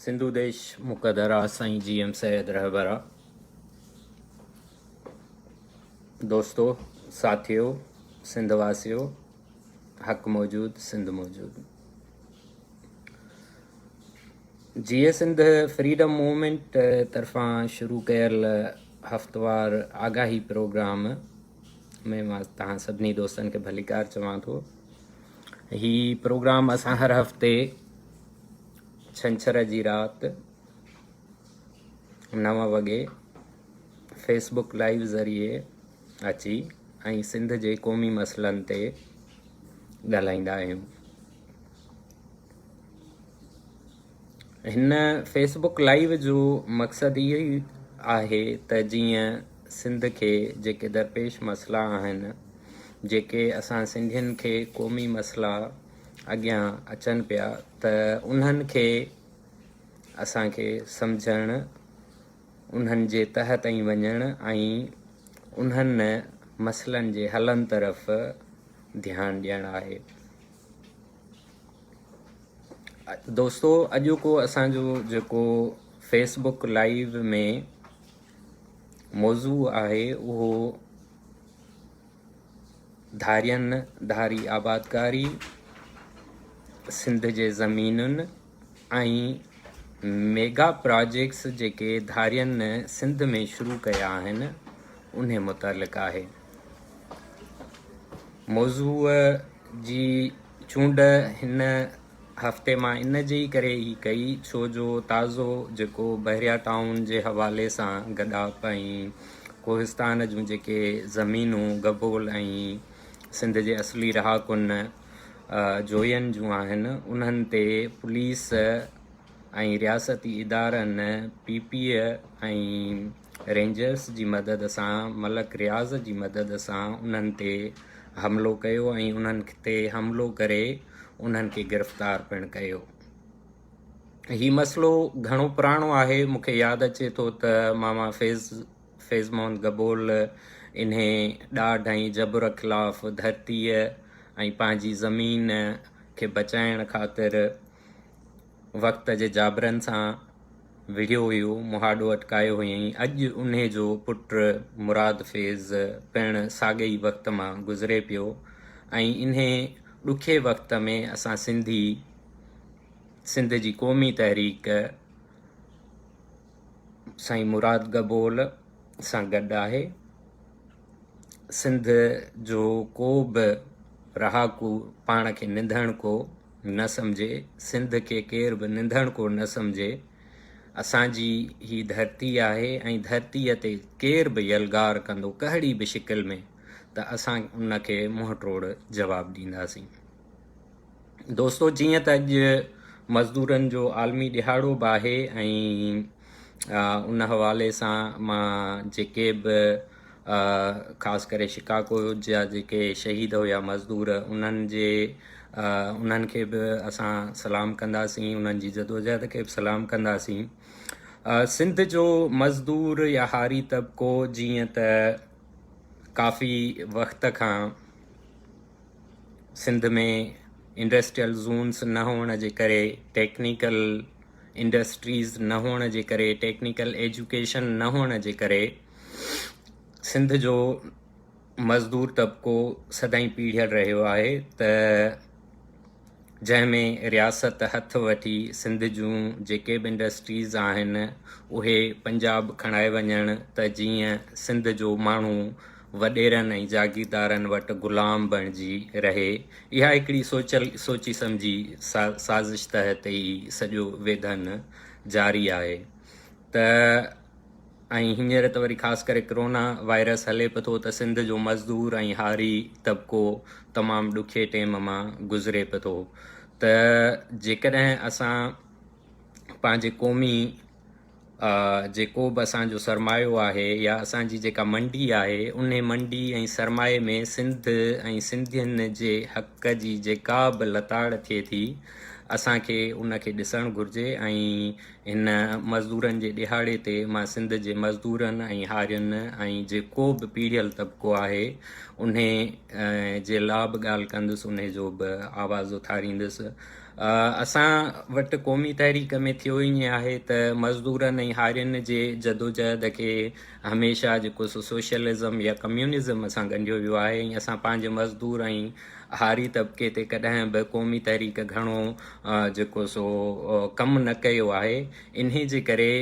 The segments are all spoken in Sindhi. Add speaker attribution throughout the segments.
Speaker 1: سنڌو ديش مقدر آ سائين جي ايم سيد رهبر آ. دوستو ساٿيو سنڌ واسيو حق موجود سنڌ موجود. جيئي سنڌ فريڊم موومينٽ طرفان شروع ڪيل هفتوار آگاهي پروگرام ۾ مان توهان سڀني دوستن کي ڀليڪار چوان ٿو. هي پروگرام اسان هر هفتي ڇنڇر جي رات 9 وڳي فيس بڪ لائيو ذريعي اچي ۽ سنڌ جي قومي مسئلن تي ڳالهائيندا آهيون. هن فيس بڪ لائيو جو مقصد اهو ئي آهي ته جيئن سنڌ کي جيڪي درپيش مسئلا آهن، جيڪي اسان سنڌين کي قومي مسئلا اڳيان اچن پيا ته انهن کي اسان کي سمجهڻ، انهن جي تهه تائين وڃڻ ۽ انهن مسئلن جي حلن طرف ڌيان ڏيڻ آهي. دوستو اڄوڪو اسان جو جيڪو فيس بڪ لائيو ۾ موضوع آهي اهو ڌارين ڌاري آبادڪاري، سنڌ جي زمينن ۽ ميگا پراجيڪٽس جيڪي ڌارين سنڌ ۾ شروع ڪيا آهن انهي متعلق آهي. موضوع جي چونڊ هن هفتي مان ان جي ئي ڪري ئي ڪئي ڇو جو تازو جيڪو بحريا ٽائون جي حوالي سان گڏاپ ۽ ڪوهستان جون جيڪي زمينون گبول ۽ سنڌ جي اصلي رهاڪن جوين جون آهن انهن تي پوليس ۽ رياستي ادارن پي پي ۽ رينجرز جي مدد سان ملڪ رياض جي مدد سان انهن تي حملو ڪيو ۽ انهن تي حملو ڪري انهن کي گرفتار پڻ ڪيو. هي مسئلو گهڻو پراڻو آهي مون کي ياد اچي ٿو ته ماما فيض فيض محمد گبول انهي ڏاڍ ۽ جبر خلاف ڌرتيء ۽ پنهنجي زمين کي بچائڻ خاطر وقت جي جابرن سان وڙهيو هيو، مهاڏو اٽڪايو هيائين. اڄ انهي جو پٽ مراد فيض پڻ ساڳئي ئي وقت مان گذري پيو ۽ انهي ڏکي وقت ۾ اسان سنڌي، سنڌ جي قومي تحريڪ سائين مراد گبول سان گڏ آهي. سنڌ جو ڪو به رهاڪو پاڻ کي نڌڻڪو نه سمجهي، سنڌ کي ڪير به نڌڻڪو نه سمجهي، اسان جي هي ڌرتي آهي ۽ ڌرتيء تي ڪير به يلغار ڪندو ڪهڙي به شڪل ۾ ته اسان ان کي منهن ٽوڙ جواب ڏينداسين. دوستو جيئن ته اڄ مزدورن جو عالمي ڏهاڙو به آهي ۽ ان حوالي سان مان جيڪي به خاص ڪري شڪاگو جا جيڪي شهيد هيا مزدور انهن جي انهن کي به اسان سلام ڪنداسين انهن جي جدوجهد کي به سلام ڪنداسين سنڌ جو مزدور يا هاري طبقو جيئن ته ڪافي وقت کان سنڌ ۾ انڊسٽريل زونس نه هئڻ جي ڪري ٽيڪنيڪل انڊسٽريز نه هئڻ جي ڪري ٽيڪنيڪل ايجوڪيشن نه هئڻ جي ڪري سنڌ جو مزدور طبقو سدائين پيڙهيل رهيو آهي ته جنهن ۾ رياست هٿ وٺي سنڌ جون جيڪي به انڊسٽريز آهن اهي پنجاب کڻائي وڃڻ ته جيئن سنڌ جو ماڻهو وڏيرن ۽ جاگيردارن وٽ غلام بڻجي رهي. اها هڪڙي سوچيل سوچي سمجهي سازش تحت ئي سڄو ويڌن جاري آهي ته ۽ هينئر ته وري خاص ڪري ڪرونا وائرس هلي به ٿو ته سنڌ جو مزدور ۽ هاري طبقو تمام ڏکي ٽيم مان گذري به ٿو ته جيڪڏهن اسان پنهنجي قومي جيڪو به اسان جو سرمايو آهي يا اسان جي جيڪا منڊي آهي انهي منڊي ۽ سرمايي ۾ سنڌ ۽ سنڌين جي حق جي جيڪا به لتاڙ ٿئي ٿي اسان کي ان کي ڏسڻ گهرجي ۽ هن مزدورن جي ڏهاڙي تي مان سنڌ جي مزدورن ۽ هارين ۽ جيڪو به پيڙهيل طبقو آهي انهي جي لا به ڳالهه ڪندس انهي جو به آواز اٿاريندس. اسان وٽ قومي تحريڪ ۾ ٿيو ائين آهي ته مزدورن ۽ هارين جي جدوجهد کي هميشه جيڪو سو سوشلزم يا ڪميونزم سان ڳنڍيو ويو آهي ۽ اسان پنهنجي مزدور ۽ هاري طبقي تي ڪڏهن به قومي تحريڪ گهڻو جيڪو سو ڪم نه ڪيو آهي. انهي جي ڪري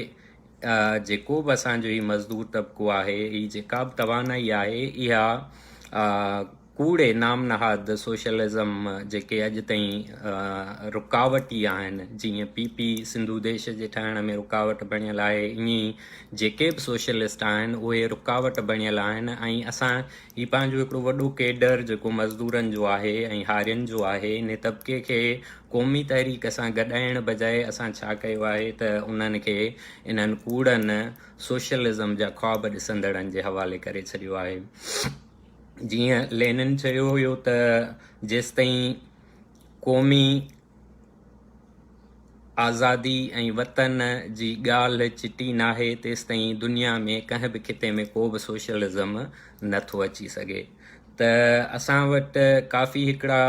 Speaker 1: جيڪو به اسان جو هي مزدور طبقو آهي، هي جيڪا به توانائي آهي اها ڪوڙي نام نهاد سوشلزم جيڪي اڄ تائين رڪاوٽ ئي آهن، جيئن پي پي سنڌو ديش جي ٺاهڻ ۾ رڪاوٽ بڻيل آهي، ائين ئي جيڪي به سوشلسٽ آهن اهي رڪاوٽ بڻيل آهن ۽ اسان هي پنهنجو هڪڙو وڏو ڪيڊر جيڪو مزدورن جو آهي ۽ هارين جو آهي انهي طبقي کي قومي تحريڪ سان گڏائڻ بجاء اسان ڇا ڪيو آهي ته انهن کي انهن ڪوڙن سوشلزم جا خواب ڏسندڙن جي حوالي ڪري ڇڏيو آهي. جيئن لينن چيو هيو ته جيستائين قومي آزادي ۽ وطن جي ڳالهه چٽي ناهي تيستائين دنيا ۾ ڪنهن به خطي ۾ ڪو به سوشلزم نه ٿو اچي سگهي ته اسان وٽ ڪافي هڪڙا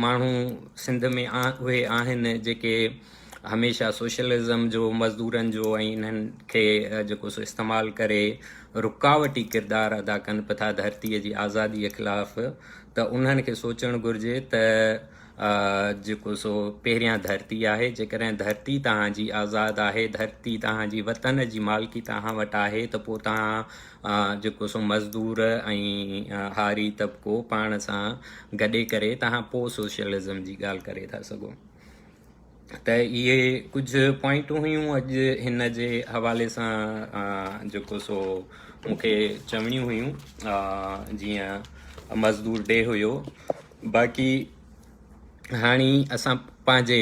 Speaker 1: ماڻهو سنڌ ۾ اهي آهن جيڪي هميشه سوشلزم جو مزدورن جو ۽ انهن کي جيڪو سو استعمال ڪري رڪاوٽي ڪردار ادا ڪن پيا ٿا ڌرتيء جي آزاديء خلاف ته انهن کي سوچڻ گهرجي ته جيڪو سو پهريان ڌرتي آهي جيڪڏهن ڌرتي توهان جي آزاد آهي ڌرتي توهان جي وطن جي مالڪي توهان وٽ آهي ته پوء توهان جيڪو سو مزدور ۽ هاري طبقو پاڻ سان گڏي ڪري توهان پوء سوشلزم جي ڳالهه ڪري ٿا سگهو. ته اهي ڪجهه پوائنٽون هيون اڄ هن جي حوالي سان جيڪو سو مون کي چوڻيون هيون جيئن مزدور ڊي هيو باقي هاڻي اسان پنهنجي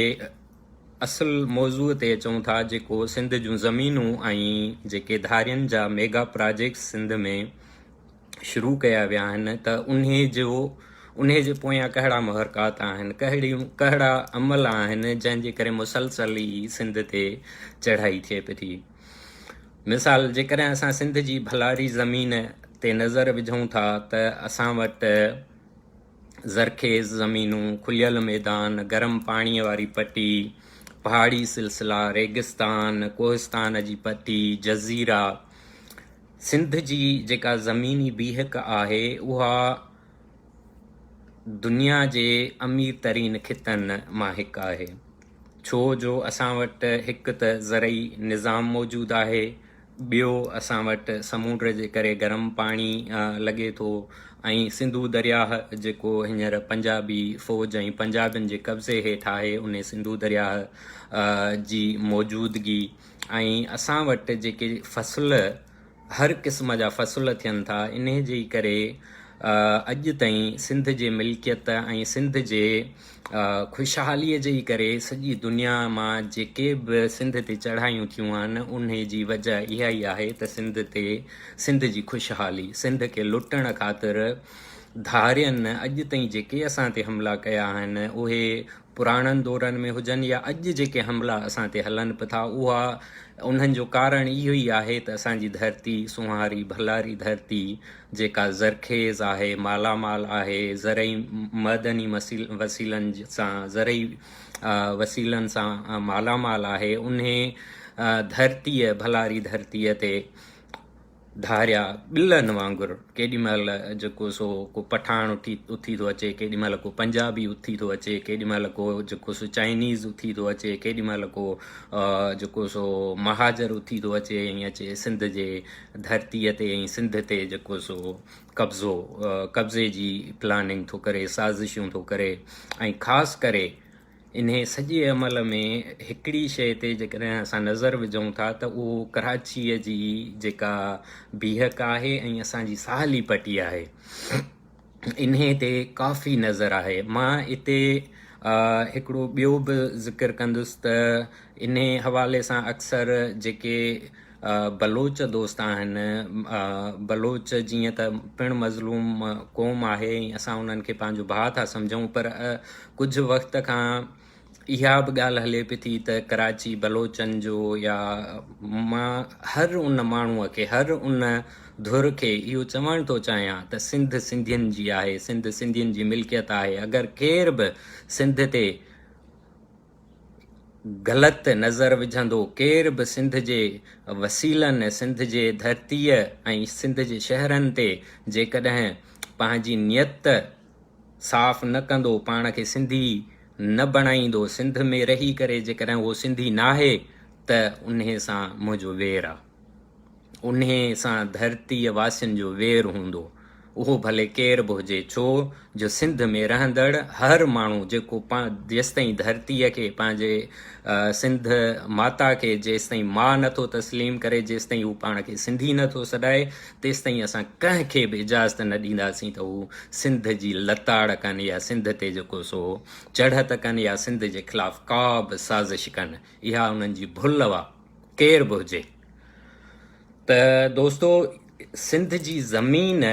Speaker 1: اصل موضوع تي اچون ٿا جيڪو سنڌ جون زمينون ۽ جيڪي ڌارين جا ميگا پراجيڪٽس سنڌ ۾ شروع ڪيا ويا آهن ته انهي جو انهي جي پويان ڪهڙا محرڪات آهن، ڪهڙيون ڪهڙا عمل آهن جنهن جي ڪري مسلسل ئي سنڌ تي چڙهائي ٿئي پئي ٿي. مثال جيڪڏهن اسان سنڌ جي ڀلاري زمين تي نظر وجهون ٿا ته اسان وٽ زرخيز زمينون، کليل ميدان، گرم پاڻيء واري پٽي، پهاڙي سلسلا، ريگستان، ڪوهستان جي پٽي، جزيرا، سنڌ جي جيڪا زميني بيهڪ آهي اها دنيا جي امير ترين خطن مان هڪ آهي. ڇو جو اسان وٽ هڪ ته زرعي نظام موجود آهي، ٻيو اسان وٽ سمونڊ جي ڪري گرم پاڻي لڳي ٿو ۽ سنڌو درياهه جيڪو هينئر پنجابي فوج ۽ پنجابين جي قبضي هيٺ آهي انهي سنڌو درياهه جي موجودگي ۽ اسان وٽ جيڪي فصل هر قسم جا فصل ٿين ٿا انهي جي ڪري اڄ تائين سنڌ جي ملڪيت ۽ سنڌ جي خوشحالي جي ڪري سڄي دنيا مان جيڪي به سنڌ تي چڙهايون ٿيون آهن انهي جي وجه اها ئي آهي ته سنڌ تي سنڌ جي خوشحالي سنڌ کي لٽڻ خاطر ڌارين اڄ تائين جيڪي اسان تي حملا ڪيا آهن اهي پراڻن دورن ۾ هجن يا اڄ جيڪي حملا اسان تي هلن به ٿا اها انهن جو ڪارڻ اهو ئي آهي ته اسان جي ڌرتي سونهاري ڀلاري ڌرتي جيڪا زرخيز آهي مالا مال آهي زرعي معدني وسيلن سان زرعي وسيلن سان مالا مال آهي انهي ڌرتيء ڀلاري ڌرتيء تي ڌاريا ٻلن وانگر ڪيڏي مهل جيڪو سو ڪو پٺاڻ اٿي اٿي ٿو اچي ڪيڏي مهل ڪو پنجابي اٿي ٿو اچي ڪيڏي مهل ڪو جيڪو سو چائنيز اٿي ٿو اچي ڪيڏي مهل ڪو جيڪو سو مهاجر اٿي ٿو اچي ۽ اچي سنڌ جي ڌرتيء تي ۽ سنڌ تي جيڪو سو قبضو قبضي جي پلاننگ ٿو ڪري سازشون ٿو ڪري ۽ خاص ڪري انهيء سڄي عمل ۾ هڪڙي شيء تي جيڪڏهن اسان نظر وجهون ٿا ته اهو ڪراچيء جي جيڪا بيهڪ آهي ۽ اسان جي ساحلي پٽي آهي انهيء تي ڪافي نظر آهي. مان اتي هڪڙو ٻيو به ذڪر ڪندس ته انهيء حوالي سان اڪثر جيڪي بلوچ دوست آهن، بلوچ جيئن ته پڻ مظلوم قوم آهي ۽ اسان انهن کي پنهنجو ڀاء ٿا سمجهون پر ڪجهه وقت کان اها به ڳالهه هلي پئي ٿي ته ڪراچي بلوچن جو يا مان هر ان ماڻهوء کي هر ان ڌر کي اهو چوڻ ٿو چاهيان ته سنڌ سنڌين جي آهي، سنڌ سنڌين جي ملڪيت آهي، اگر ڪير به سنڌ تي. غلط نظر وجهندو، ڪير به سنڌ جي وسيلن، سنڌ جي ڌرتيء ۽ سنڌ جي شهرن تي جيڪڏهن پنهنجي نيت صاف نه ڪندو، پاڻ کي سنڌي نه بڻائيندو، سنڌ ۾ رهي ڪري جيڪڏهن اهو سنڌي ناهي ته انهي سان منهنجو وير آ. انهي سان ڌرتيء واسين جو وير هوندو. اهو ڀلي ڪير به هجي، ڇو جو سنڌ ۾ رهندڙ هر ماڻهو جيڪو جيستائين ڌرتيء کي پنهنجي سنڌ ماتا کي جيستائين ماء نٿو تسليم ڪري، جيستائين هو پاڻ کي سنڌي نٿو سڏائي، تيستائين اسان ڪنهن کي به اجازت نه ڏينداسين ته هو سنڌ جي لتاڙ ڪن يا سنڌ تي جيڪو سو چڙهت ڪن يا سنڌ جي خلاف ڪا به سازش ڪن. اها انهن جي ڀل آ، ڪير به هجي. ته دوستو سنڌ جي زمين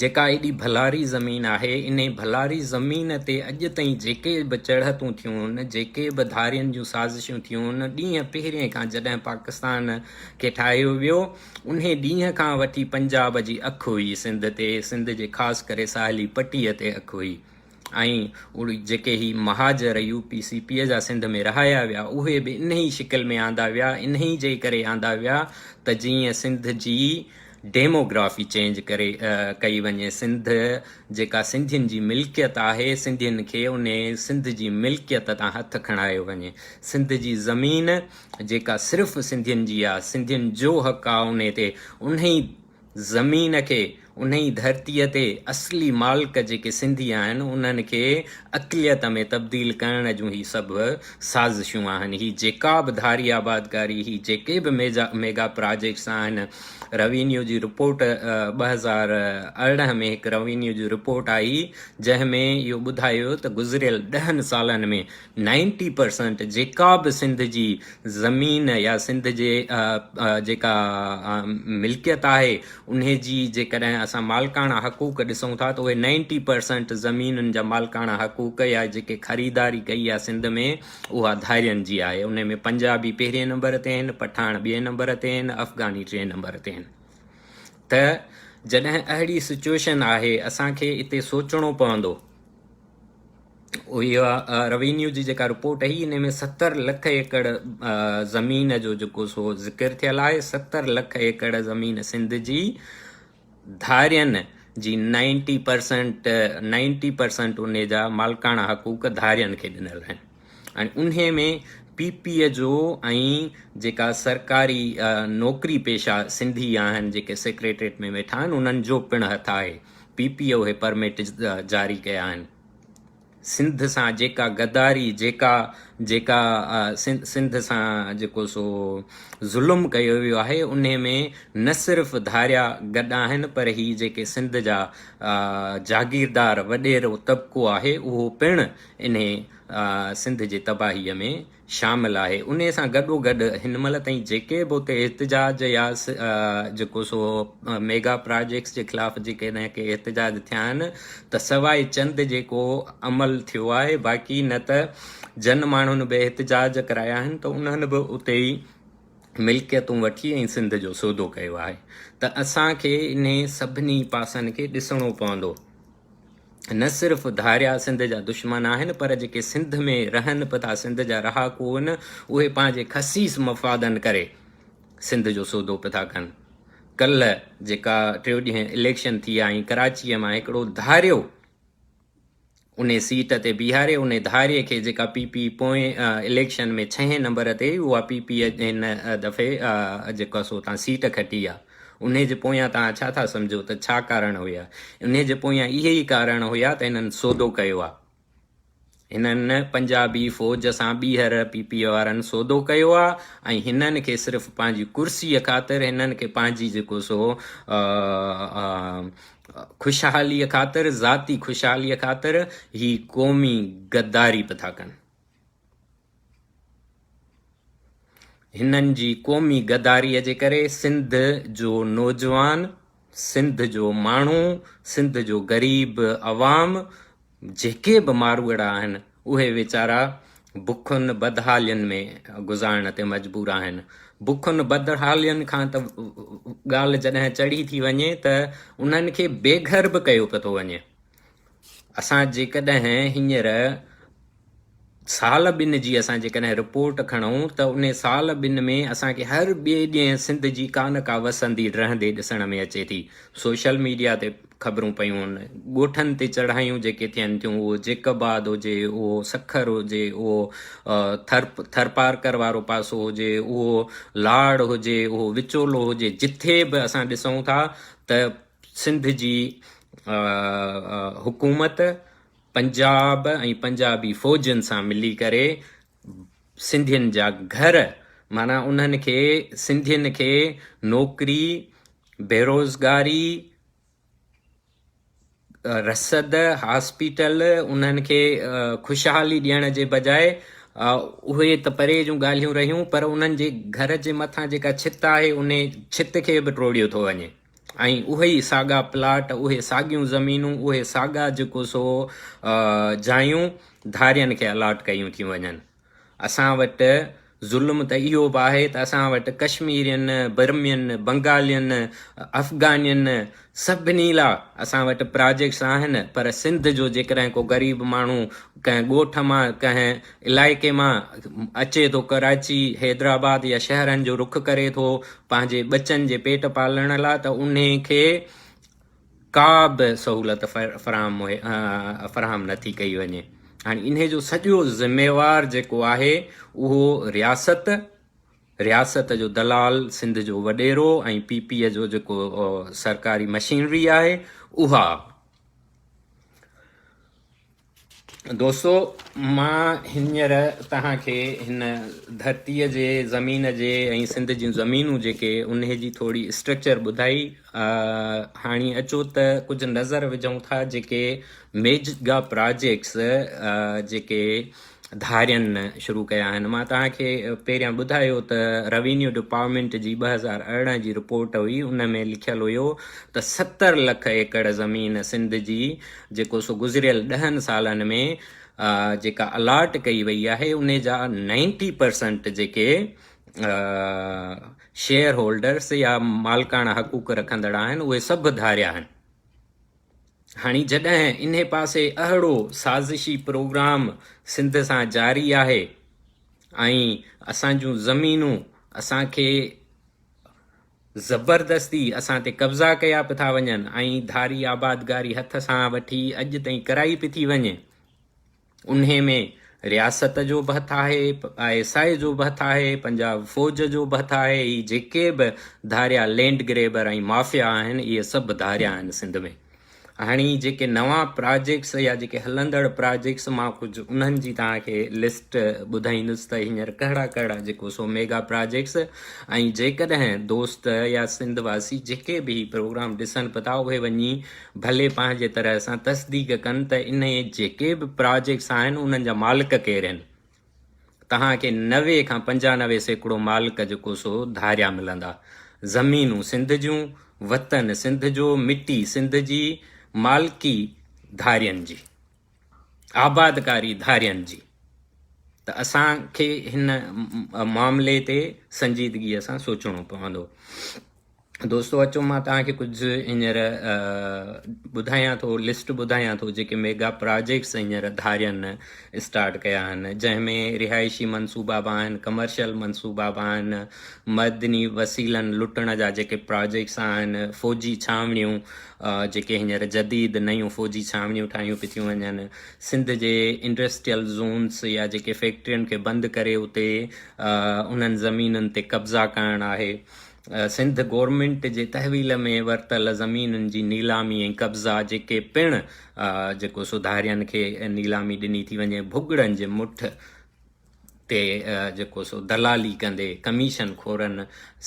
Speaker 1: جيڪا ايڏي ڀلاري زمين آهي انهي ڀلاري زمين تي اڄ تائين جيڪي به چڙهتون ٿيون آهن جيڪي به ڌارين جون سازشون ٿيون آهن ڏينهن پهرين کان جڏهن پاڪستان کي ٺاهيو ويو انهي ڏينهن کان وٺي پنجاب جي اک هئي سنڌ تي سنڌ جي خاص ڪري ساحلي پٽي تي اک هئي ۽ اهي جيڪي هي مهاجر يو پي سي پي جا سنڌ ۾ رهايا ويا اهي به انهي شڪل ۾ آندا ويا انهي جي ڪري آندا ويا ته جيئن سنڌ جي ڊيموگرافي چينج ڪري ڪئي وڃي سنڌ جيڪا سنڌين جي ملڪيت آهي سنڌين کي انهي سنڌ جي ملڪيت تان هٿ کڻايو وڃي سنڌ جي زمين جيڪا صرف سنڌين جي آ سنڌين جو حق آ انهي تي انهي زمين کي، انهي ڌرتيء تي اصلي مالڪ جيڪي سنڌي آهن، انهن کي اقليت ۾ تبديل ڪرڻ جون هي سڀ سازشون آهن. هي جيڪا به ڌاري آبادڪاري، هي جيڪي به ميگا پراجيڪٽس آهن، روينيو جي رپورٽ 2018 ۾ هڪ روينيو جي رپورٽ آئي، جنهن ۾ اهو ٻڌايو ويو ته گذريل ڏهن سالن ۾ نائنٽي پرسنٽ جيڪا به سنڌ جي زمين يا سنڌ جي جيڪا ملڪيت آهي انهي جي جيڪڏهن اسان مالڪاڻا حقوق ڏسون ٿا ته اهي نائنٽي پرسنٽ زمينن جا مالڪاڻا حقوق يا جيڪي خريداري ڪئي آهي سنڌ ۾ اها ڌارين جي آهي انهي ۾ پنجابي پهرين نمبر تي آهن پٺاڻ ٻئي نمبر تي آهن افغاني ٽئين نمبر تي آهن ته جڏهن اهڙي سچوئيشن آهي اسان کي اتي سوچڻو پوندو اها روينيو جي جيڪا رپورٽ هئي ان ۾ 70 لک ايڪڙ زمين جو جيڪو سو ذڪر ٿيل آهي 70 لک ايڪڙ زمين سنڌ جي ڌارين جي 90% 90% ان جا مالڪاڻا حقوق ڌارين کي ڏنل آهن ۽ انهي ۾ پي پي جو ۽ جيڪا سرڪاري نوڪري پيشا سنڌي آهن جيڪي سيڪريٽريٽ ۾ ويٺا آهن انهن جو پڻ هٿ آهي پي پي اهي پرمٽ جاري ڪيا آهن. سنڌ سان جيڪا غداري جيڪا جيڪا سنڌ سان جيڪو سو ظلم ڪيو ويو آهي انهي ۾ نه صرف ڌاريا گڏ آهن پر هي جيڪي سنڌ جا جاگيردار وڏيرو طبقو آهي اهو پڻ انهي سنڌ جي تباهي ۾ شامل آهي انهي سان گڏو گڏ هن مهل تائين جيڪي به اتي احتجاج يا جيڪو سو ميگا پراجيڪٽس جي خلاف جيڪڏهن ڪي احتجاج ٿيا آهن ته سواء چند جيڪو عمل ٿيو آهي باقي نه ته جن ماڻهن به احتجاج ڪرايا آهن ته انهن به اتي ئي ملڪيتون وٺي ۽ سنڌ جو سودو ڪيو آهي ته اسان کي انهي سڀني پاسن کي ڏسڻو پوندو. نه صرف ڌاريا سنڌ جا دشمن آهن پر جيڪي سنڌ ۾ رهن به ٿا سنڌ جا رهاڪو آهن اهي پنهنجي خسيس مفادن ڪري سنڌ جو سودو به ٿا ڪن. ڪلهه جيڪا ٽيو ڏينهن اليڪشن ٿي آهي ۽ ڪراچيء مان هڪڙو ڌاريو انهي سيٽ تي بيهاري انهي ڌاريي کي جيڪا پي پي پوئين اليڪشن ۾ ڇهين نمبر تي اها پي پي هن دفعي جيڪا سو تان سيٽ کٽي آهي. انهي جي پويان توهان ڇا ٿا سمجهو ته ڇا ڪارڻ هيا؟ انهي جي پويان اهي ئي ڪارڻ هيا ته هنن سودو ڪيو آ. هنن پنجابي فوج سان ٻيهر پي پي وارن سودو ڪيو آ ۽ هنن کي صرف پنهنجي ڪرسيء خاطر هنن کي پنهنجي جيڪو سو خوشحاليء خاطر ذاتي خوشحاليء خاطر هي قومي غداري به ٿا ڪن. هنن جي قومي غداريء جي ڪري سنڌ جو نوجوان، سنڌ جو ماڻهو، سنڌ جو غريب عوام جيڪي به ماروئڙا آهن اهي ويچارا بکن بدحالين ۾ گذارڻ تي مجبور آهن. بکن بدحالين کان ته ڳالهه جڏهن چڙهي ٿي وڃي ته انهن کي بي گهر به ڪيو پيو ٿو وڃي. اسان جيڪڏهن هينئر سال ٻن جي اسان جيڪڏهن رپورٽ کڻون ته انهي سال ٻن ۾ اسان کي هر ٻئي ڏينهن سنڌ جي ڪا نه ڪا وسندي ڊهندي ڏسڻ ۾ اچي ٿي. سوشل ميڊيا تي خبرون پيون آهن، ڳوٺن تي چڙهايون جيڪي ٿين ٿيون اهو جيڪب آباد هجي، اهو سکر هجي، اهو ٿر ٿرپارڪر وارو پاسو هجي، اهو لاڙ هجي، اهو وچولو هجي، جٿي به اسان ڏسون ٿا ته سنڌ جي حڪومت پنجاب ۽ پنجابي فوجين سان ملي ڪري سنڌين جا گهر معنيٰ انهن کي سنڌين کي نوڪري، بيروزگاري، رسد، هاسپيٽل انهن کي خوشحالي ڏيڻ جي بجاء اهي ته پري جون ڳالهيون رهيون پر انهن جي گهر جي مٿان جيڪا ڇت آهي انهي ڇت کي به ٽوڙيو ٿو وڃي. ۽ اهي ئي ساڳا پلاٽ، اهي ساڳيون زمينون، اهي ساڳا جيڪو سو جايون ڌارين کي الاٽ ڪيون ٿيون وڃن. اسان وٽ ظلم ته اهو به آهي ته اسان وٽ ڪشميرين، برمين، بنگالين، افغانين سڀني لا اسان وٽ پراجيڪٽس آهن پر سنڌ جو جيڪڏهن ڪو غريب ماڻهو ڪنهن ڳوٺ مان ڪنهن علائقي مان اچي ٿو ڪراچي، حيدرآباد يا شهرن جو رخ ڪري ٿو پنهنجي ٻچن جي پيٽ پالڻ لا ته انهي کي ڪا به سهولت فراهم فراهم نٿي ڪئي وڃي. هاڻي انهي جو سڄو ذميوار جيڪو آهي اهو رياست، رياست جو دلال، سنڌ جو وڏيرو ۽ پي پي جو جيڪو سرڪاري مشينري آهي اها. دوستو مان هينئر توهان کي هن ڌرتيء جي زمين جي ۽ سنڌ جون زمينون جيڪي انهي جي ٿوري اسٽرڪچر ٻڌائي هاڻي اچو ته ڪجهه نظر وجهون ٿا جيڪي ميجگا پراجيڪٽس جيڪي ڌارين شروع ڪيا آهن مان توهان کي پهريان ٻڌايو ته روينيو ڊپارٽمينٽ جي 2018 جي رپورٽ هئي ان ۾ لکيل هيو ته 70 لک ايڪڙ زمين سنڌ جي جيڪو سو گذريل ڏهن سالن ۾ جيڪا الاٽ ڪئي وئي آهي ان جا نائنٽي پرسنٽ جيڪي شيئر هولڊرس يا مالڪاڻا حقوق رکندڙ آهن اهي سڀ ڌاريا آهن. هاڻي جڏهن انهي پاسي اهڙو سازشي پروگرام سنڌ سان جاري آهي ۽ اسان جون زمينون اسان کي زبردستي اسان تي قبضا ڪيا پي ٿا وڃن ۽ ڌاري آبادگاري هٿ سان وٺي اڄ تائين ڪرائي پي ٿي وڃي انهي ۾ رياست جو به هٿ آهي، I S I جو به هٿ آهي، پنجاب فوج جو به هٿ آهي، هي جيڪي به ڌاريا لينڊ گريبر ۽ مافيا آهن اهي سڀ ڌاريا آهن سنڌ ۾. هاڻي جيڪي نوان پراجيڪٽس يا جيڪي هلندڙ پراجيڪٽس مان ڪجهه انهن جي توهان کي لسٽ ٻڌائيندس ته هينئر ڪهڙا ڪهڙا جيڪو سو ميگا پراجيڪٽس ۽ جيڪڏهن دوست يا سنڌ واسي جيڪي به هي پروگرام ڏسن پيا ٿا اهي وڃي ڀلي پنهنجي طرح سان تصديق ڪن ته انهي جيڪي به پراجيڪٽس آهن انهن جا مالڪ ڪير آهن. توهان کي 90 کان 95% مالڪ جيڪو سو ڌاريا ملندا. زمينون سنڌ جون، وطن سنڌ جو، مٽي سنڌ جي، مالڪي ڌارين جي. آبادڪاري ڌارين جي. ته اسان کي هن معاملي تي سنجيدگيء سان سوچڻو پوندو. دوستو اچو مان توهان کي ڪجهه هينئر ٻڌايان ٿو لسٽ ٻڌايان ٿو جيڪي ميگا پراجيڪٽس هينئر ڌارين اسٽارٽ ڪيا آهن جنهن ۾ رهائشي منصوبا به آهن ڪمرشل منصوبا به آهن معدني وسيلن لٽڻ جا جيڪي پراجيڪٽس آهن فوجي ڇانوڻيون جيڪي هينئر جديد نيون فوجي ڇانوڻيون ٺاهيون پيون ٿيون وڃن سنڌ جي انڊسٽريل زونس يا جيڪي فيڪٽرين کي بند ڪري اتي انهن زمينن تي قبضا ڪرڻ آهي سنڌ گورنمينٽ جي تحويل ۾ ورتل زمينن جي نيلامي ۽ قبضا جيڪي پڻ جيڪو سو ڌارين کي نيلامي ڏني ٿي وڃي ڀڳڙن جي مٺ تي جيڪو سو دلالي ڪندي ڪميشن خورن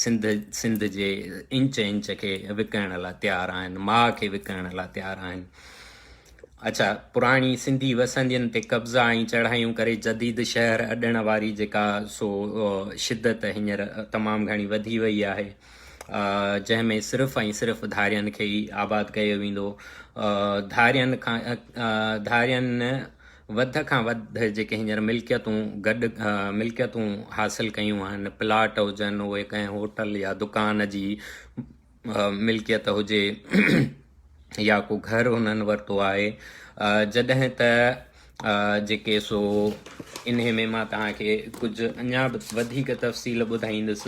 Speaker 1: سنڌ سنڌ جي انچ انچ کي وڪڻڻ لاء تيار آهن ماء کي وڪڻڻ لاء تيار آهن. اڇا پراڻي سنڌي وسندين تي قبضا ۽ چڙهايون ڪري جديد شهر اڏڻ واري جيڪا سو شدت هينئر تمام گهڻي وڌي وئي آهي جنهن ۾ صرف ۽ صرف ڌارين کي ئي آباد ڪيو ويندو ڌارين کان ڌارين وڌ کان وڌ جيڪي هينئر ملڪيتون گڏ ملڪيتون حاصل ڪيون آهن پلاٽ هجن اهي ڪنهن هوٽل يا دڪان جي ملڪيت هجي يا ڪو گهر هنن ورتو آهي جڏهن ته جيڪي سو انهي ۾ مان توهان کي ڪجهه اڃا به وڌيڪ تفصيل ٻڌائيندس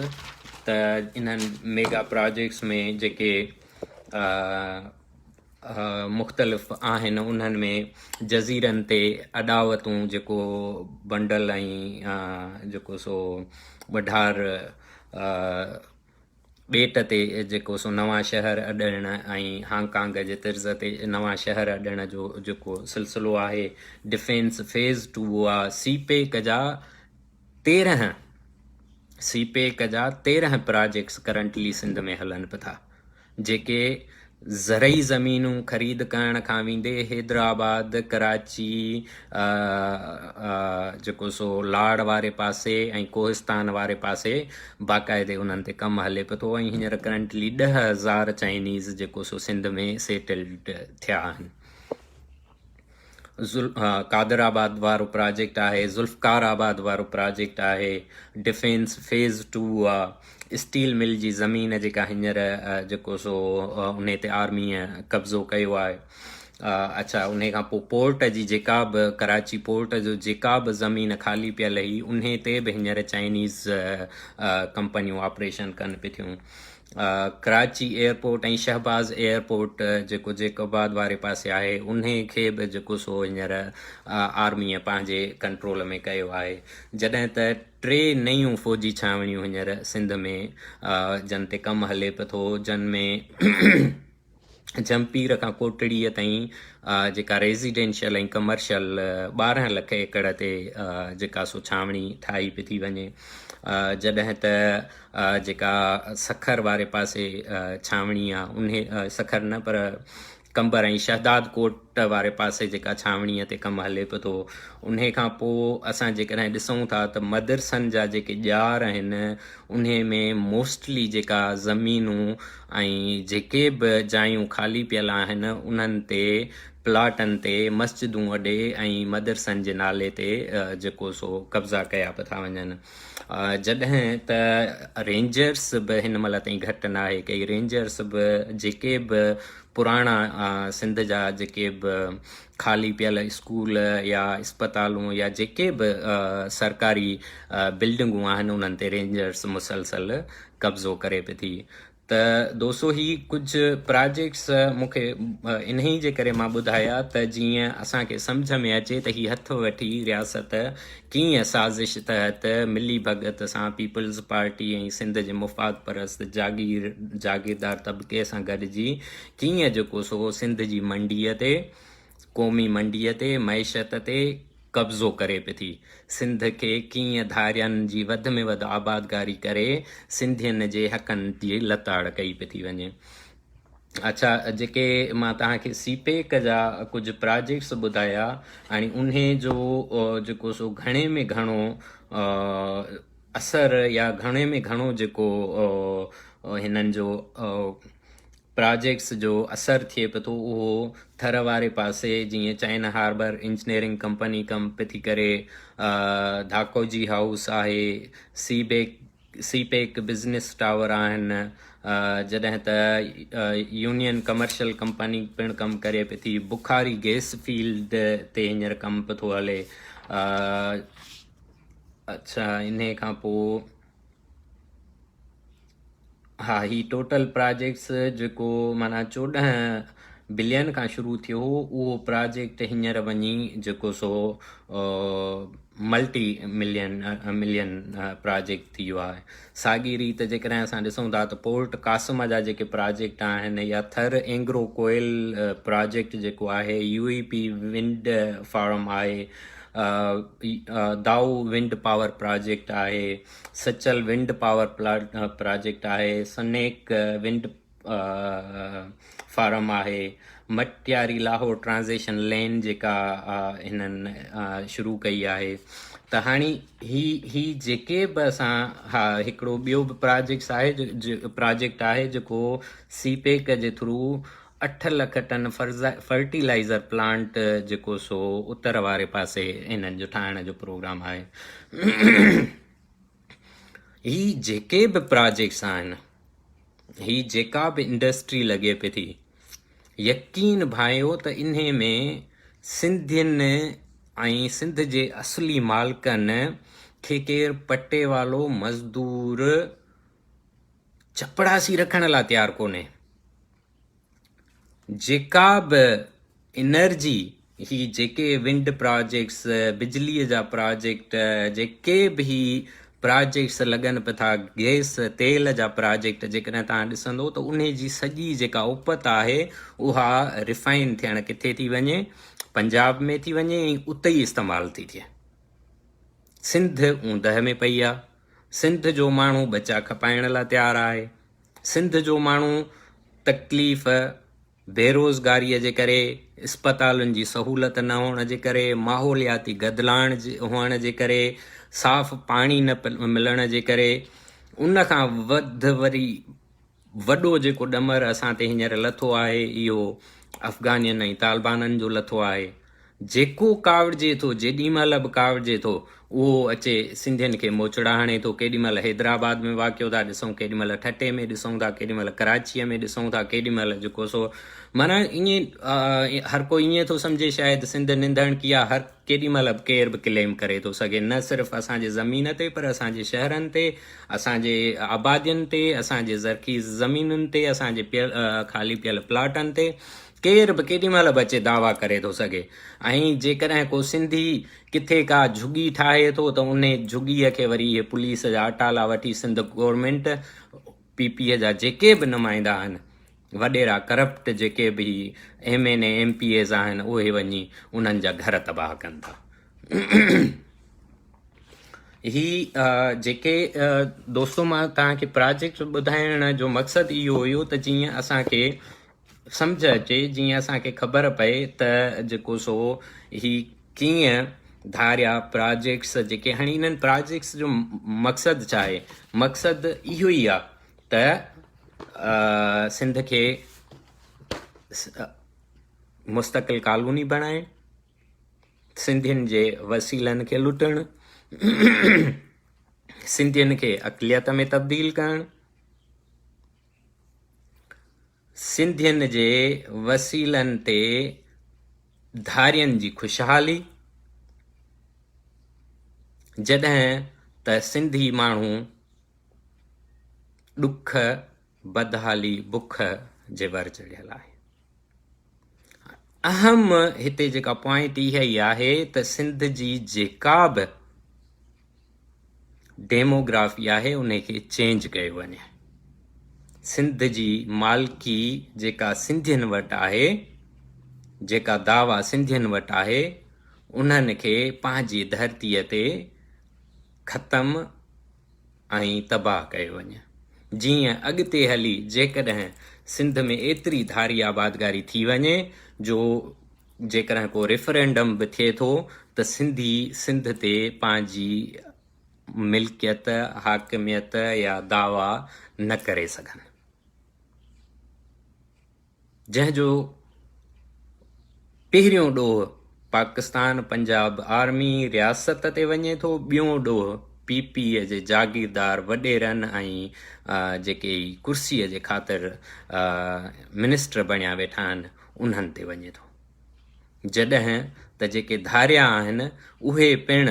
Speaker 1: ته انهن ميگا پراجيڪٽس ۾ جيڪي مختلف آهن انهن ۾ جزيرن تي اڏاوتون جيڪو بنڊل ۽ جيڪو سو وڍار ٻيٽ تي جيڪو سو نوان شهر اڏڻ ۽ هانگ ڪانگ جي طرز تي نوان شهر اڏڻ جو جيڪو سلسلو آهي ڊفينس فيز ٽو آ سي پيڪ جا 13 سي پيڪ جا 13 پراجيڪٽس ڪرنٽلي سنڌ ۾ هلن به ٿا جيڪي زرعي زمينون خريد ڪرڻ کان ويندي حيدرآباد، ڪراچي، جيڪو سو لاڙ واري پاسي ۽ ڪوهستان واري پاسي باقاعدي انهن تي ڪم هلي پيو ٿو ۽ هينئر ڪرنٽلي 10,000 چائنيز جيڪو سو سنڌ ۾ سيٽلڊ ٿيا آهن. قادر آباد وارو پراجيڪٽ آهي، ذوالفقار آباد وارو پراجيڪٽ آهي، ڊفينس فيز ٽو آ، اسٽيل مل جي زمين جيڪا هينئر جيڪو سو انهي تي آرميء قبضو ڪيو آهي. اڇا انهي کان پوء پورٽ جي جيڪا به ڪراچي پورٽ جو جيڪا به زمين خالي پيل هئي انهي تي به هينئر چائنيز ڪمپنيون آپريشن ڪن پي ٿيون. ڪراچي ايئرپورٽ ۽ شهباز ايئرپورٽ جيڪو جيڪب آباد واري پاسي آهي انهي کي به جيڪو سو هينئر آرميء پنهنجي ڪنٽرول ۾ ڪيو آهي جڏهن ته ٽي نيون فوجي ڇانوڻيون هينئر سنڌ ۾ جن تي ڪم هلي پيو ٿو جن ۾ جهمپير کان ڪوٽڙيء تائين جيڪا ريزيڊينشل ۽ ڪمرشل 12 لک ايڪڙ تي جيڪا سو ڇانوڻي ٺاهي پئي ٿي وڃي جڏهن ته جيڪا سکر واري پاسي ڇانوڻي آ انهي سکر نه پر قمبر ۽ شهداد ڪوٽ واري پاسي جيڪا ڇانوڻيء تي ڪم هلي پيو ٿو انهي کان پوء اسان جيڪڏهن ڏسون ٿا ته مدرسن جا جيڪي ڄار آهن انهي ۾ موسٽلي جيڪا زمينون ۽ جيڪي به جايون خالي پيل آهن انهن تي پلاٽن تي مسجدون اڏي ۽ مدرسن جي نالي تي جيڪو سو قبضا ڪيا پيا ٿا وڃن. جڏهن ته رينجرس به هن مهل تائين گهٽ ناهي ڪئي رينجرس به جيڪي به پراڻا سنڌ جا جيڪي به خالي پيل اسڪول يا اسپتالون يا جيڪي به سرڪاري بلڊنگون آهن انهن تي رينجرس مسلسل قبضو ڪري پئي ٿي ته دوستو هي ڪجهه پراجيڪٽس مون کي انهي جي ڪري مان ٻڌايا ته جيئن اسان کي سمجهه ۾ اچي ته هي هٿ وٺي رياست ڪيئن سازش تحت ملي ڀڳت سان پيپلز پارٽي ۽ سنڌ جي مفاد پرست جاگير جاگيردار طبقي سان گڏجي ڪيئن جيڪو سو سنڌ جي منڊيء تي قومي منڊيء تي معيشت تي قبضو ڪري پئي ٿي. سنڌ کي ڪيئن ڌارين جي وڌ ۾ وڌ آبادگاري ڪري سنڌين جي حقن جي لتاڙ ڪئي پئي ٿي وڃي. اڇا جيڪي مان توهان کي سي پيڪ جا ڪجهه پراجيڪٽس ٻڌايا ۽ انهي جو جيڪو سو گهڻي ۾ گهڻو اثر يا گهڻي ۾ گهڻو جيڪو هنن جو پراجيڪٽس جو اثر ٿئي پيو ٿو اهو ٿر واري پاسي جيئن چائنا هاربر انجنيئرنگ ڪمپني ڪم پئي ٿي ڪري، ڌاڪوجي هائوس آهي، C back C pack business tower آهن جڏهن ته يونين ڪمرشل ڪمپني پڻ ڪم ڪري پئي ٿي، بخاري گئس فيلڊ تي هينئر ڪم پيو ٿو هلي. اڇا انهي کان پوء ها هي ٽوٽل پراجيڪٽس جيڪو معنيٰ 14 بلين کان شروع ٿيو هو اهو پراجيڪٽ هينئر وڃي جيڪو سو ملٽي ملين ملين پراجيڪٽ ٿي ويو آهي ساڳي ريت جيڪڏهن اسان ڏسون ٿا ته پورٽ قاسم جا جيڪي پراجيڪٽ آهن يا ٿر اينگرو ڪوئل پراجيڪٽ جيڪو آهي يو اي پي ونڊ فارم آهي دائو ونڊ پاور پراجيڪٽ آهي سچل ونڊ پاور پراجيڪٽ آهي، سنيڪ ونڊ فارم آهي، مٽياري لاهور ٽرانزيشن لين جيڪا هنن شروع ڪئي آهي ته هاڻي هي هي جيڪي به اسان ها هڪڙو ٻيو به پراجيڪٽس آهي پراجيڪٽ آهي جيڪو سي پيڪ جي ٿرو 8 لک ٽن فرٽيلائزر پلانٽ جيڪو سو اتر واري پاسي انهن جو ٺاهڻ جو پروگرام آهي. هي جيڪي به پراجيڪٽس آهن هي جيڪا به انڊسٽري لڳي پئي ٿي يقين ڀانئيو ته انهي ۾ سنڌين ۽ سنڌ جي اصلي مالڪن کي ڪير پٽيوالو مزدور چپڙاسي رکڻ لاء تيار ڪونهي. جيڪا به انرجي هي جيڪي ونڊ پراجيڪٽس، بجليء جا پراجيڪٽ، جيڪي به هي پراجيڪٽس لڳن پيا ٿا، گئس، تيل جا پراجيڪٽ جيڪڏهن توهان ڏسندو ته انهي جي سڄي جيڪا اپت آهي اها ريفائن ٿيڻ ڪٿي ٿي وڃي؟ پنجاب ۾ ٿي وڃي ۽ اتي ئي استعمال ٿي ٿئي. سنڌ اوندهه ۾ پئي آ. سنڌ جو ماڻهو ٻچا کپائڻ لاء تيار آهي. سنڌ جو ماڻهو تڪليف، بيروزگاريء جي ڪري، اسپتالن جي سهولت نه هئڻ جي ڪري، ماحولياتي گدلاڻ هئڻ جي ڪري، صاف پاڻي نه ملڻ جي ڪري، ان کان وڌ وري وڏو جيڪو ڏمر اسان تي هينئر لٿو آهي اهو افغانين ۽ طالبانن جو لٿو آهي. جيڪو ڪاوڙجي ٿو، جيڏي مهل به ڪاوڙجي ٿو، اهو اچي سنڌين کي موچڙا هڻي ٿو. ڪيڏي مهل حيدرآباد ۾ واقعو ٿا ڏسون، ڪيڏي مهل ٺٽي ۾ ڏسون ٿا، ڪيڏي مهل ڪراچيء ۾ ڏسون ٿا، ڪيڏي مهل جيڪو سو معنيٰ ائين هر ڪو ائين ٿو سمجهي شايد سنڌ ننڌڻڪي آ، هر ڪيڏي مهل به ڪير به ڪليم ڪري ٿو سگهي، نه صرف اسان جي زمين تي پر اسان جي شهرن تي، اسان جي آبادين تي، اسان جي زرخيز زمينن تي، اسان جي پيل خالي پيل پلاٽن تي ڪير به ڪيڏي مهل به اچي دعويٰ ڪري ٿو سگهي ۽ جيڪڏهن ڪو سنڌي ڪٿي ڪا جهڳي ٺاهي ٿو ته انهي جهڳيء کي وري اهي پوليس جا اٽالا وٺي سنڌ گورنمينٽ پي پي جا جيڪي به نمائندا آهن وڏيرا ڪرپٽ جيڪي به M N A M P As آهن اهي وڃي انهن جا گهر تباهه ڪن ٿا. هي جيڪي دوستو مان توهان کي پراجيڪٽ ٻڌائڻ جو مقصد اهو هيو ته جيئن اسان کي سمجهه اچي جيئن اسان کي خبر پئي ته جيڪو سو هي ڪيئن ڌاريا پراجيڪٽس جيڪي هاڻي انهن پراجيڪٽس جو مقصد ڇا آهي مقصد اهو ئي آهي ته سنڌ کي مستقل ڪالوني بڻائڻ سنڌين جي وسيلن کي لٽڻ، سنڌين کي اقليت ۾ تبديل ڪرڻ، سنڌين جي وسيلن تي ڌارين جي خوشحالي، جڏهن ته سنڌي ماڻهو ڏک، بدحالي، بک جي ور چڙهيل آهي. اهم هتي جيڪا پوائنٽ اها ئي آهي ته سنڌ جي جيڪا به ڊيموگرافي آهي ان کي چينج ڪيو وڃي. سنڌ جي مالڪي جيڪا سنڌين وٽ آهي، جيڪا دعويٰ سنڌين وٽ آهي، انهن کي پنهنجي ڌرتيء تي ختم ۽ تباهه ڪيو وڃي. جيئن اڳتي هلي جيڪڏهن سنڌ ۾ ايتري ڌاري آبادگاري ٿي وڃي جو جيڪڏهن ڪو ريفرينڊم به ٿئي ٿو ته سنڌي سنڌ تي پنهنجي ملڪيت، حاڪميت يا دعويٰ نه ڪري سگهن. جنهن جو پهريون ڏوهه پاڪستان پنجاب آرمي رياست تي وڃي ٿو، ٻيون ڏوهه پي پي جي جاگيردار وڏيرن ۽ جيڪي ڪرسي جي خاطر منسٽر بڻيا ويٺا آهن انهن تي وڃي ٿو. جڏهن ته جيڪي ڌاريا آهن اهي پڻ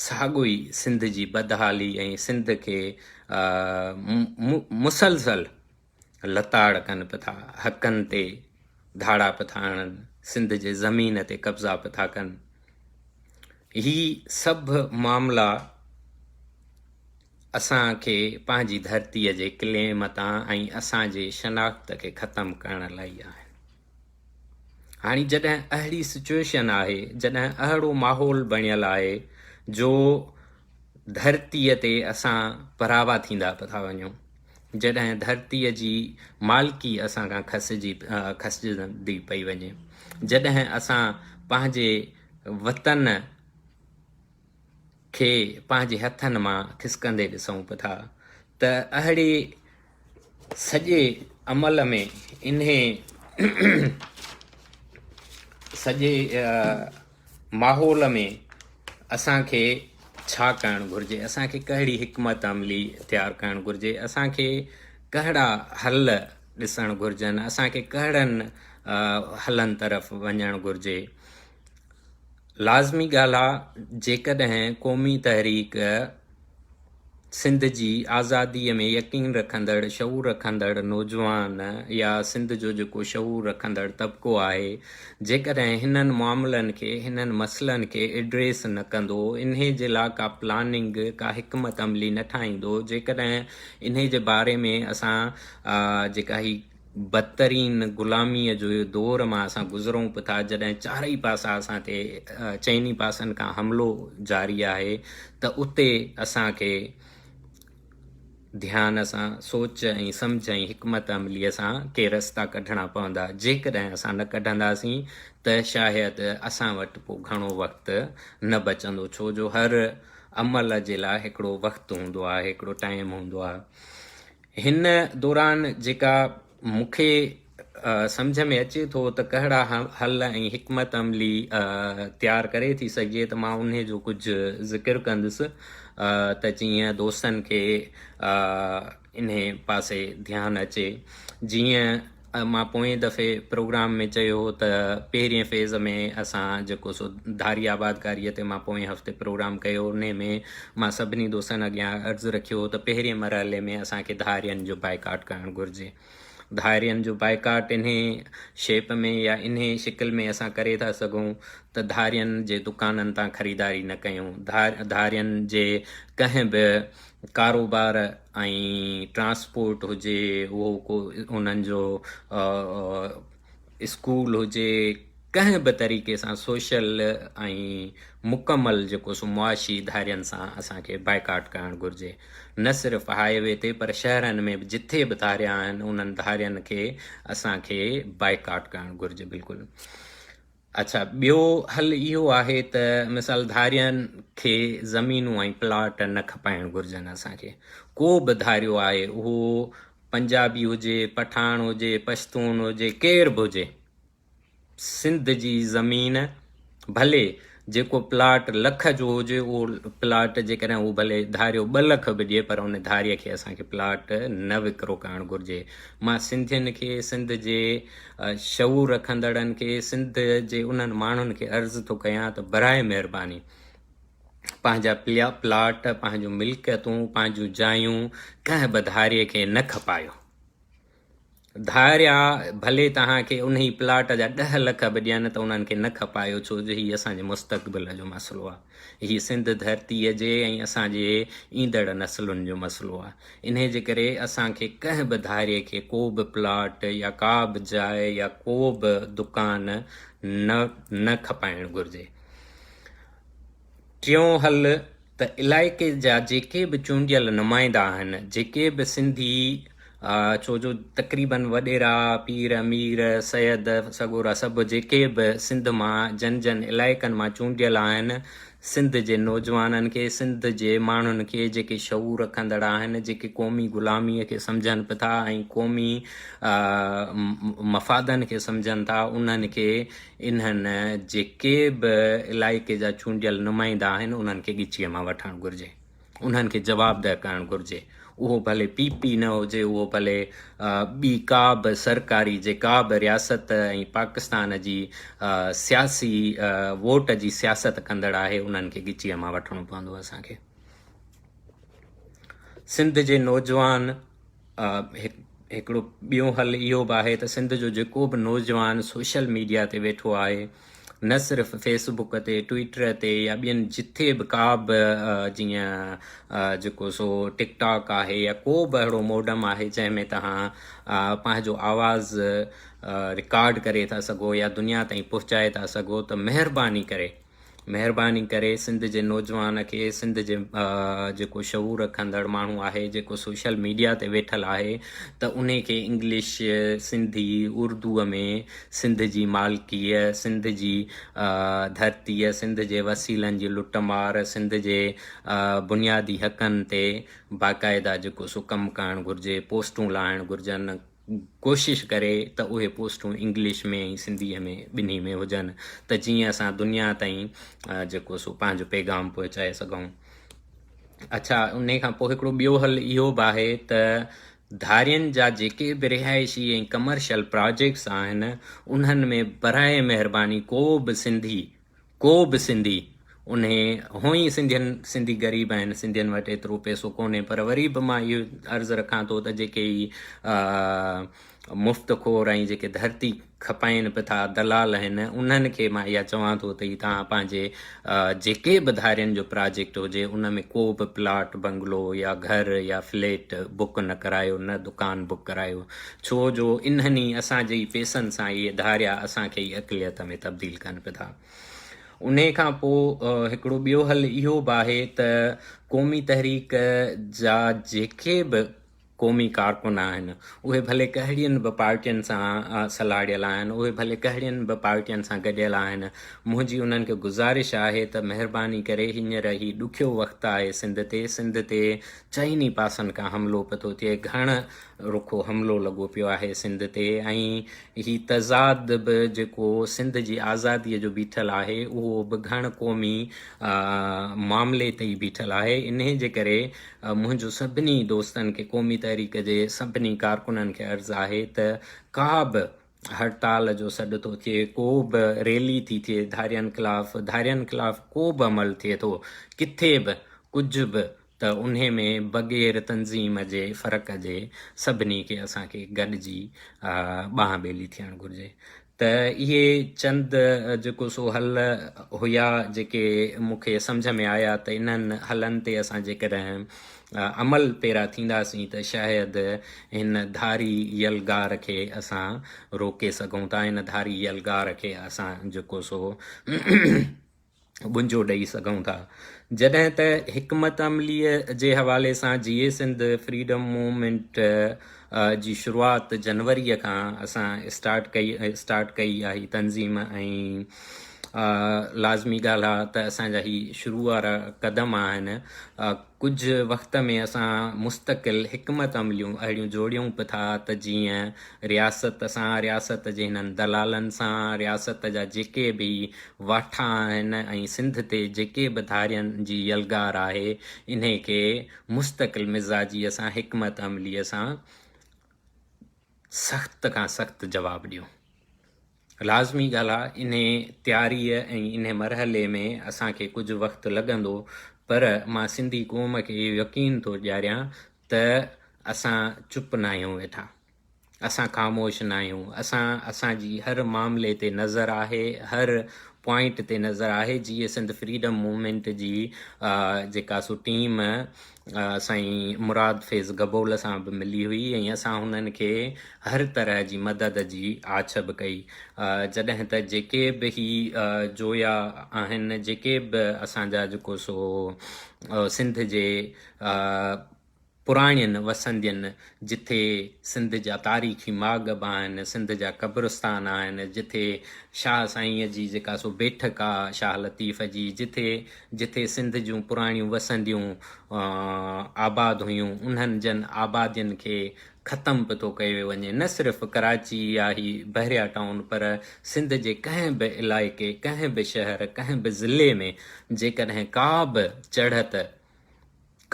Speaker 1: ساڳيو ئي سنڌ جي بدحالي ۽ سنڌ کي مسلسل لتاڙ ڪن پيا ٿا، حقن تي ڌاڙا پيا ٿا هڻن، سنڌ جي زمين تي قبضا پيا ٿا ڪن. هي سڀ معاملا اسان کي پنهنجي ڌرتيء جي ڪليم تان ۽ اسان جي شناخت کي ختم ڪرڻ لاء ئي آهن. هاڻي جڏهن اهڙي سچوئيشن آهي، جڏهن اهڙو ماحول بڻيل آهي جو ڌرتيء تي اسان پراوا ٿيندا پيا ٿا وڃون، جڏهن ڌرتيء جي مالڪي اسان کان کسجي کسجندي پئي وڃي، جڏهن اسان پنهنجي وطن کي پنهنجي هٿن مان کسڪندي ڏسون پيا ٿا ته اهڙي سڄي عمل ۾ انهي سڄي ماحول ۾ اسان کي ڇا ڪرڻ گهرجي، اسان کي ڪهڙي حڪمت عملي تيار ڪرڻ گهرجي، اسان کي ڪهڙا حل ڏسڻ گهرجن، اسان کي ڪهڙن حلن طرف وڃڻ گهرجي. لازمي ڳالهه آ جيڪڏهن قومي تحريڪ سنڌ جي آزاديء ۾ يقين رکندڙ شعور رکندڙ نوجوان يا سنڌ جو جيڪو شعور رکندڙ طبقو آهي جيڪڏهن هنن معاملن کي هنن مسئلن کي ايڊريس نه ڪندو انهي جي لا ڪا پلاننگ ڪا حڪمت عملي نه ٺاهيندو جيڪڏهن انهي جي باري ۾ اسان جيڪا هي بدترين غلاميء جو دور مان اسان گذرون به ٿا، جڏهن چارئي پاسا اسان تي چئني پاسن کان حملو جاري آهي ته اتي اسان کي ڌيان سان سوچ ۽ سمجهه ۽ حڪمت عمليء سان ڪي رستا ڪڍڻا پوندا، جيڪڏهن اسان نه ڪڍنداسين ته شايد اسان وٽ پوء گهڻو وقت نه بچندو، ڇو جو هر عمل جي لاء هڪڙو وقت هوندو آهي، هڪڙو ٽائيم هوندو آهي. هن دوران جيڪا مون کي سمجهه ۾ اچي ٿو ته ڪهڙا حل ۽ حڪمت عملي تيار ڪري ٿي سگهجي ته مان انهي جو ڪجهه ذڪر ڪندس ته جيئن دوستن کي انهي پاسي ڌيان اچي. جيئن مان پوئين دفعي پروگرام ۾ چيو هو ته پهرين فيز ۾ اسان جيڪو سو ڌاري آبادڪاريء تي مان پوئين هفتي پروگرام ڪيو انهي ۾ مان سڀني دوستن اڳيان عرض رکيو هو ته پهرين مرحلي ۾ اسان کي ڌارين جو بائيڪاٽ ڪرڻ گهرجي. ڌارين جو بائيڪاٽ انهي شيپ ۾ يا انهي شڪل ۾ اسان ڪري ٿا سگهون ته ڌارين جي دڪانن تان خريداري نه ڪيون، ڌارين جي ڪنهن به ڪاروبار ۽ ٽرانسپورٽ هجي اهو ڪو انهن جو اسڪول هجي ڪنهن به طريقي سان سوشل ۽ مڪمل جيڪو سو معاشي ڌارين سان اسان کي بائيڪاٽ ڪرڻ گهرجي نه صرف هاء وي تي پر شهرن ۾ به جٿي به ڌاريا آهن انهن ڌارين کي اسان کي بائيڪاٽ ڪرڻ گهرجي بلڪل اڇا ٻيو حل اهو آهي ته مثال ڌارين کي زمينون ۽ پلاٽ نه کپائڻ گهرجن اسان کي ڪو به ڌاريو آهي اهو پنجابي هجي پٺاڻ هجي پشتون هجي ڪير به هجي سنڌ جي زمين ڀلي جيڪو پلاٽ لک جو هجي اهو پلاٽ جيڪڏهن هو ڀلي ڌاريو ٻه لک به ڏئي پر ان ڌاريي کي اسان کي پلاٽ نه وڪرو ڪرڻ گهرجي مان سنڌين کي سنڌ جي شعور رکندڙن کي سنڌ جي انهن ماڻهن کي عرض ٿو ڪيان ته براء مهرباني پنهنجا پلاٽ پنهنجون ملڪيتون پنهنجون جايون ڪنهن به ڌاريي کي نه کپايو. ڌاريا ڀلي توهان کي انهي پلاٽ جا ڏهه لک به ڏين ته انهن کي نه کپايو ڇو جو هي اسان جي مستقبل جو مسئلو آهي. هي سنڌ ڌرتيء جي ۽ اسان جي ايندڙ نسلن جو مسئلو آهي. انهي جي ڪري اسان کي ڪنهن به ڌاريي کي ڪو به پلاٽ يا ڪا به جاء يا ڪو به دڪان نه نه کپائڻ گهرجي. ٽيون حل ته علائقي جا جيڪي به چونڊيل نمائندا آهن، جيڪي به سنڌي ڇو جو تقريبن وڏيرا، پير، مير، سيد، سڳورا سڀ جيڪي به سنڌ مان جن جن علائقن مان چونڊيل آهن، سنڌ جي نوجوانن کي، سنڌ جي ماڻهن کي جيڪي شعور رکندڙ آهن، جيڪي قومي غلاميء کي سمجهن به ٿا ۽ قومي مفادن کي سمجهن ٿا، انهن کي انهن جيڪي به علائقي جا چونڊيل نمائندا آهن انهن کي ڳچيء مان وٺڻ گهرجي انهن کي جوابده ڪرڻ گهرجي اهو ڀلي پي پي نه هجي اهو ڀلي ٻي ڪا به سرڪاري جيڪا به رياست ۽ پاڪستان جي سياسي ووٽ جي سياست ڪندڙ آهي انهن کي ڳچيء مان وٺڻو پوندو اسان کي سنڌ جي نوجوان هڪڙو ٻيو حل اهو به آهي ته سنڌ جو جيڪو به نوجوان سوشل ميڊيا تي ويٺو آهي نه صرف فيس بڪ تي ٽوئٽر تي يا ٻين جٿي به ڪا به جيئن جيڪو سو ٽڪ ٽاڪ آهي يا ڪو به اهڙو موڊم آهي جنهن ۾ توهان پنهنجو آواز رڪارڊ ڪري ٿا سگهو يا دنيا تائين پهچائي ٿا سگهو ته مهرباني ڪري مهرباني ڪري سنڌ جي نوجوان کي سنڌ جي جيڪو شعور رکندڙ ماڻهو آهي جيڪو سوشل ميڊيا تي ويٺل آهي ته انهي کي انگلش سنڌي اردو ۾ سنڌ جي مالڪيء سنڌ جي ڌرتيء سنڌ جي وسيلن جي لٽ مار سنڌ جي بنيادي حقن تي باقاعده جيڪو سو ڪم ڪرڻ گهرجي پوسٽون لاهڻ گهرجن ڪوشش ڪري ته اهي پوسٽون انگلش ۾ ۽ سنڌيء ۾ ٻنهي ۾ هجن ته جيئن اسان دنيا تائين جيڪو سو پنهنجو پيغام پهچائي سگهون. اڇا انهي کان پوء هڪڙو ٻيو حل اهو به آهي ته ڌارين جا جيڪي به رهائشي ۽ ڪمرشل پراجيڪٽس آهن انهن ۾ براء مهرباني ڪو به سنڌي ڪو به سنڌي انهي هونئن ئي سنڌين سنڌي غريب آهن سنڌين وٽ ايترو پئسو ڪونهي پر وري به مان اهو عرض رکان ٿو ته جيڪي هي مفت خور ۽ جيڪي ڌرتي کپائين به ٿا دلال آهن انهن کي مان اها چوان ٿو ته هي توهان پنهنجي جيڪي به ڌارين جو پراجيڪٽ هجي ان ۾ ڪو به پلاٽ بنگلو يا گهر يا فليٽ بڪ نه ڪرايو نه دڪان بڪ ڪرايو ڇو جو انهن ئي اسان جي ئي پئسن سان اهي ڌاريا اسان کي ئي اقليت ۾ تبديل ڪن پيا ٿا. انهي کان پوء هڪڙو ٻيو حل اهو به آهي ته قومي تحريڪ جا جيڪي به قومي ڪارڪن آهن اهي ڀلي ڪهڙين به پارٽين سان سلهاڙيل آهن اهي ڀلي ڪهڙين به پارٽين سان گڏيل آهن منهنجي انهن کي گذارش آهي ته مهرباني ڪري هينئر هي ڏکيو وقت آهي سنڌ تي سنڌ تي چئني پاسن کان حملو پيو ٿو ٿئي گهڻ رکو حملو لڳو پيو آهي سنڌ تي ۽ هي تضاد به جيڪو سنڌ جي آزاديء جو بيٺل آهي اهو به گهڻ قومي معاملي تي ئي بيٺل آهي انهي جي ڪري منهنجو سڀني دوستن کي قومي تحريڪ جي سڀني ڪارڪنن کي عرض آهي ته ڪا به هڙتال جو سڏ ٿو ٿئي ڪو به ريلي ٿي ٿئي ڌارين خلاف ڌارين خلاف ڪو به عمل ٿئي ٿو ڪٿي به ڪجهه به ته انهي ۾ بغير تنظيم جي فرق جي سڀني کي اسان کي گڏجي ٻانهن ٻيلي ٿيڻ گهرجي ته اهي چند جيڪو سو حل هيا جيڪي مون کي سمجهه ۾ آيا ته انهن حلن تي اسان جيڪڏهن عمل پيرا ٿينداسين ته شايد هن ڌاري يلغار کي اسان روڪي سگهون ٿا هن ڌاري يلغار کي اسان جيڪو سو ٻنجو ڏئي سگهون ٿا. جڏهن ته حڪمت عمليء جي حوالي سان جيئي سنڌ فريڊم موومينٽ جي شروعات جنوريء کان اسان اسٽارٽ ڪئي اسٽارٽ ڪئي آهي تنظيم ۽ لازمي ڳالهه آ ته اسان جا هي شروع وارا قدم آهن ڪجهه وقت ۾ اسان مستقل حڪمت عمليون اهڙيون جوڙيون به ٿا ته جيئن رياست سان، رياست جي هنن دلالن سان، رياست جا جيڪي به واٺا آهن ۽ سنڌ تي جيڪي به ڌارين جي يلغار آهي، انهي کي مستقل مزاجيء سان حڪمت عمليء سان سخت کان سخت جواب ڏيون. لازمي ڳالهه آ انهي تياريء ۽ انهي مرحلي ۾ اسان کي ڪجهه وقت لڳندو پر مان سنڌي قوم کي اهو يقين ٿو ڏياريان ته اسان چپ ناهيون ويٺا اسان خاموش ناهيون اسان اسان جي هر معاملي تي نظر آهي هر پوائنٽ تي نظر آهي جيئي سنڌ فريڊم موومينٽ جي جيڪا سو ٽيم سائين مراد فيض گبول سان به ملي هئي ۽ اسان هنن کي هر طرح جي مدد جي آڇ به ڪئي جڏهن ته جيڪي به هي جويا آهن جيڪي به اسان جا جيڪو سو سنڌ جي پراڻين وسندين جٿي سنڌ جا تاريخي ماڳ به آهن سنڌ جا قبرستان آهن جٿي شاهه سائينء جي جيڪا سو بيٺڪ آ شاهه لطيف جي جٿي جٿي سنڌ جون پراڻيون وسنديون آباد هيون انهن جن آبادين کي ختم به ٿو ڪيو وڃي نه صرف ڪراچي يا هي بحريا ٽائون پر سنڌ جي ڪنهن به علائقي ڪنهن به شهر ڪنهن به ضلعي ۾ جيڪڏهن ڪا به چڙهت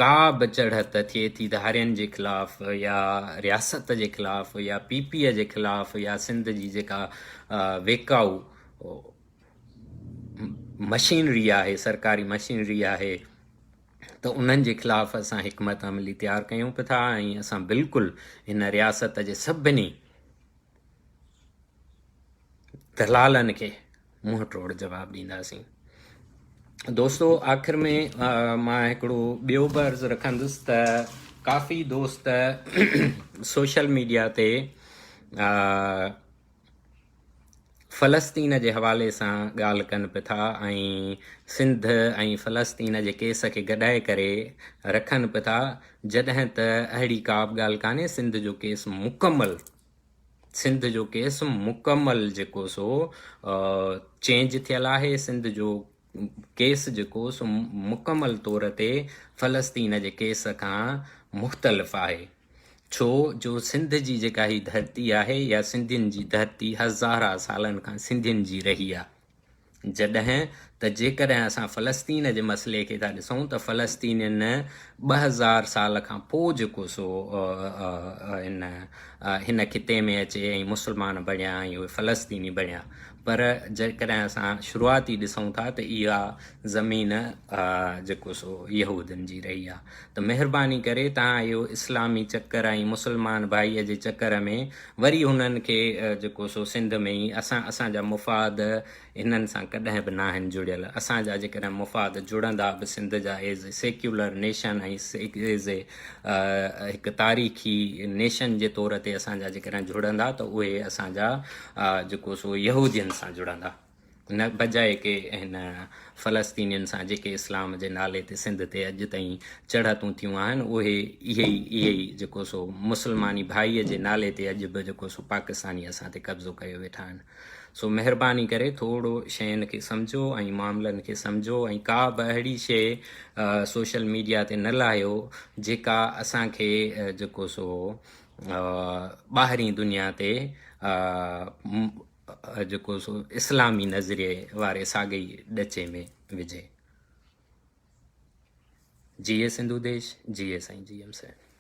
Speaker 1: ڪا به چڙهت ٿئي ٿي ڌارين جي خلاف يا رياست جي خلاف يا پي پي جي خلاف يا سنڌ جي جيڪا ويڪائو مشينري آهي سرڪاري مشينري آهي ته انهن جي خلاف اسان حڪمت عملي تيار ڪيون پيا ٿا ۽ اسان بلڪل هن رياست جي سڀني دلالن کي منهن ٽوڙ جواب ڏينداسين. دوستو آخر ۾ مان هڪڙو ٻيو به عرض رکندس ته ڪافي دوست سوشل ميڊيا تي فلسطين جي حوالي سان ڳالهه ڪن به ٿا ۽ سنڌ ۽ فلسطين جي ڪيس کي گڏائي ڪري رکن به ٿا جڏهن ته اهڙي ڪا به ڳالهه ڪانهي سنڌ جو ڪيس مڪمل سنڌ جو ڪيس مڪمل جيڪو سو چينج ٿيل آهي سنڌ جو ڪيس جيڪو سو مڪمل طور تي فلسطين جي ڪيس کان مختلف آهي. ڇو جو سنڌ جي جيڪا هي ڌرتي آهي يا سنڌين جي ڌرتي هزارها سالن کان سنڌين جي رهي آ. جڏهن ته جيڪڏهن اسان فلسطين جي مسئلي کي ٿا ڏسون ته فلسطينين 2000 سال کان پوء جيڪو سو هن هن خطي ۾ اچي ۽ مسلمان بڻيا ۽ اهي فلسطيني بڻيا. پر جيڪڏهن اسان شروعاتي ڏسون ٿا ته اها زمين جيڪو سو يهودين جي رهي آهي ته مهرباني ڪري توهان اهو اسلامي چڪر ۽ مسلمان ڀائي جي چڪر ۾ وري هنن کي جيڪو سو سنڌ ۾ ئي اسان اسان جا مفاد هنن سان ڪڏهن به ناهن جڙيل اسان جا جيڪڏهن مفاد جڙندا به سنڌ جا as a secular nation ۽ as a هڪ تاريخي نيشن جي طور تي اسان جا جيڪڏهن جڙندا ته اهي اسان جا جيڪو سو يهودين سان جڙندا نه بجاء ڪي هن فلسطينين سان جيڪي اسلام جي نالي تي سنڌ تي اڄ تائين چڙهتون ٿيون آهن اهي اهي ئي اهي ئي جيڪو سو مسلماني ڀائي جي نالي تي اڄ به جيڪو سو پاڪستاني اسان تي قبضو ڪيو ويٺا آهن سو مهرباني ڪري ٿورو شين کي سمجهو ۽ معاملن کي سمجهو ۽ ڪا به اهڙي شي سوشل ميڊيا تي نه لاهيو جيڪا اسان کي جيڪو سو ٻاهرين دنيا تي جيڪو سو اسلامي نظريي واري ساڳئي ڏچي ۾ وجهي. جيئي سنڌو ديش، جيئي سائين جي ايم سيد.